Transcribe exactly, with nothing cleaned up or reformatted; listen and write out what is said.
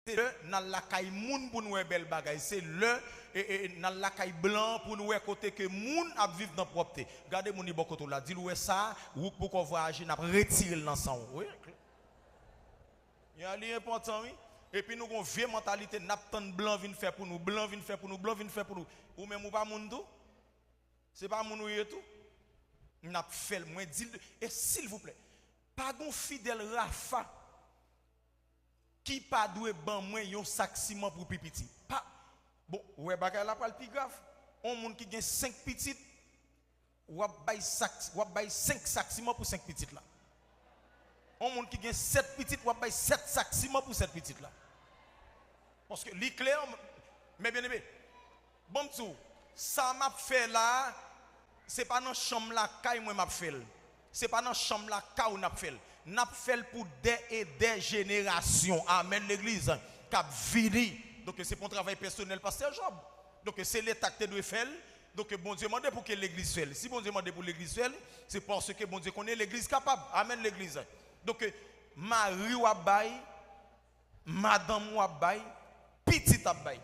Se lè n al lakay moun pou n wè bèl bagay. Se lè e, e, n al lakay blan pou n wè kote ke moun ap viv nan pwòpte. Gade moun li bò kote w la, di l ou wè sa, wouk pou kò vwayaje, n ap retire l nan san w. Wi. Ya, li enpòtan, wi. Epi nou gon vye mantalite, n ap tann blan vin fè pou nou, blan vin fè pou nou, blan vin fè pou nou. Ou menm ou pa moun tou? Se pa moun ou ye tou? N ap fè l, mwen di l, e silvouplè, pa gon Fidel Rafa ki pa dwe ban mwen yon sak siman pou pi piti. Pa, bon, ou wè bagay la pral pi grav. On moun ki gen senk pitit, w ap bay sak, w ap bay senk sak siman pou senk pitit la. On moun ki gen sèt pitit, w ap bay sèt sak siman pou sèt pitit la. Paske li klè, men byeneme, bon, m di w, sa m ap fè la, se pa nan chanm lakay mwen m ap fè l. Se pa nan chanm lakay w n ap fè l. N ap fè l pou dè e dè jenerasyon. Amèn, legliz, k ap vini. Donk, se pa yon travay pèsonèl pastè Job. Donk, se Leta k te dwe fè l. Donk, Bondye mande pou ke legliz fè l. Si Bondye mande pou legliz fè l, se paske Bondye konnen legliz kapab. Amèn, legliz. Donk, mari w ap bay, madanm ou ap bay, pitit ap bay.